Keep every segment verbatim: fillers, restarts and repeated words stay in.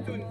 ཕུན་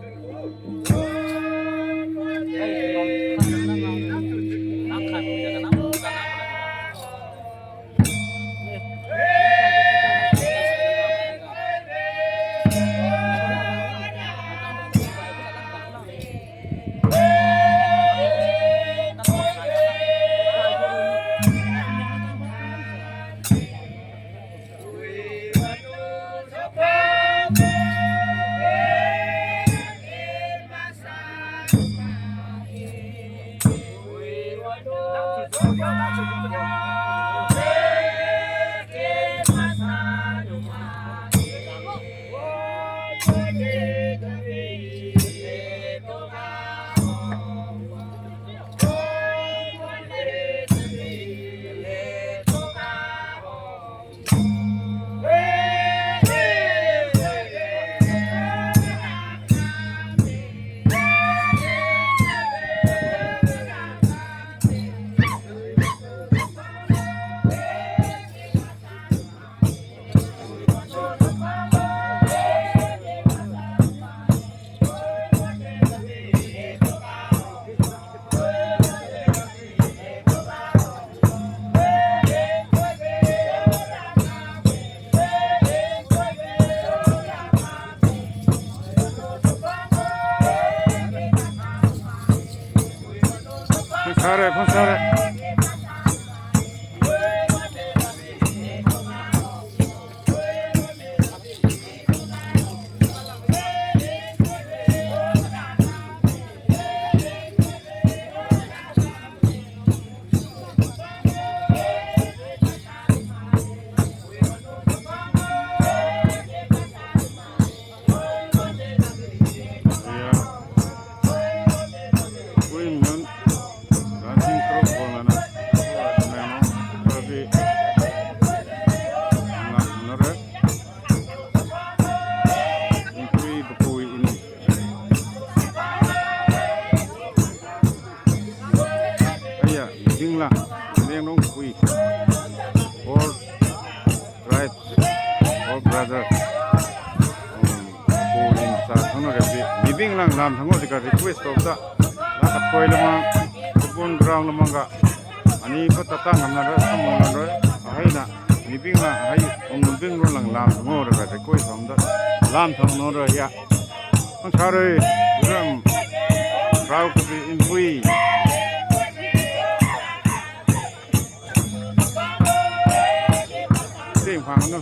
ཚོགས་རེད། ཕུན་ཚོགས་རེད། Aya, Mibinglang, Mibinglang kui. Four tribes, four brothers. Um, ko in sa thang no repi. Mibinglang lam thang no dika request of da. La ka koi lamang, kupun ground lamang ka. Ani ko tatang ngamna ra, samong ngamna ra. Ahai na, Mibinglang, ahai, ong Mibinglang lam thang no dika request of da. Lam thang no ra ya. Ang sare, uram, rau kupi impui. Sing phang no.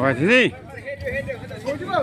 Wa, sini.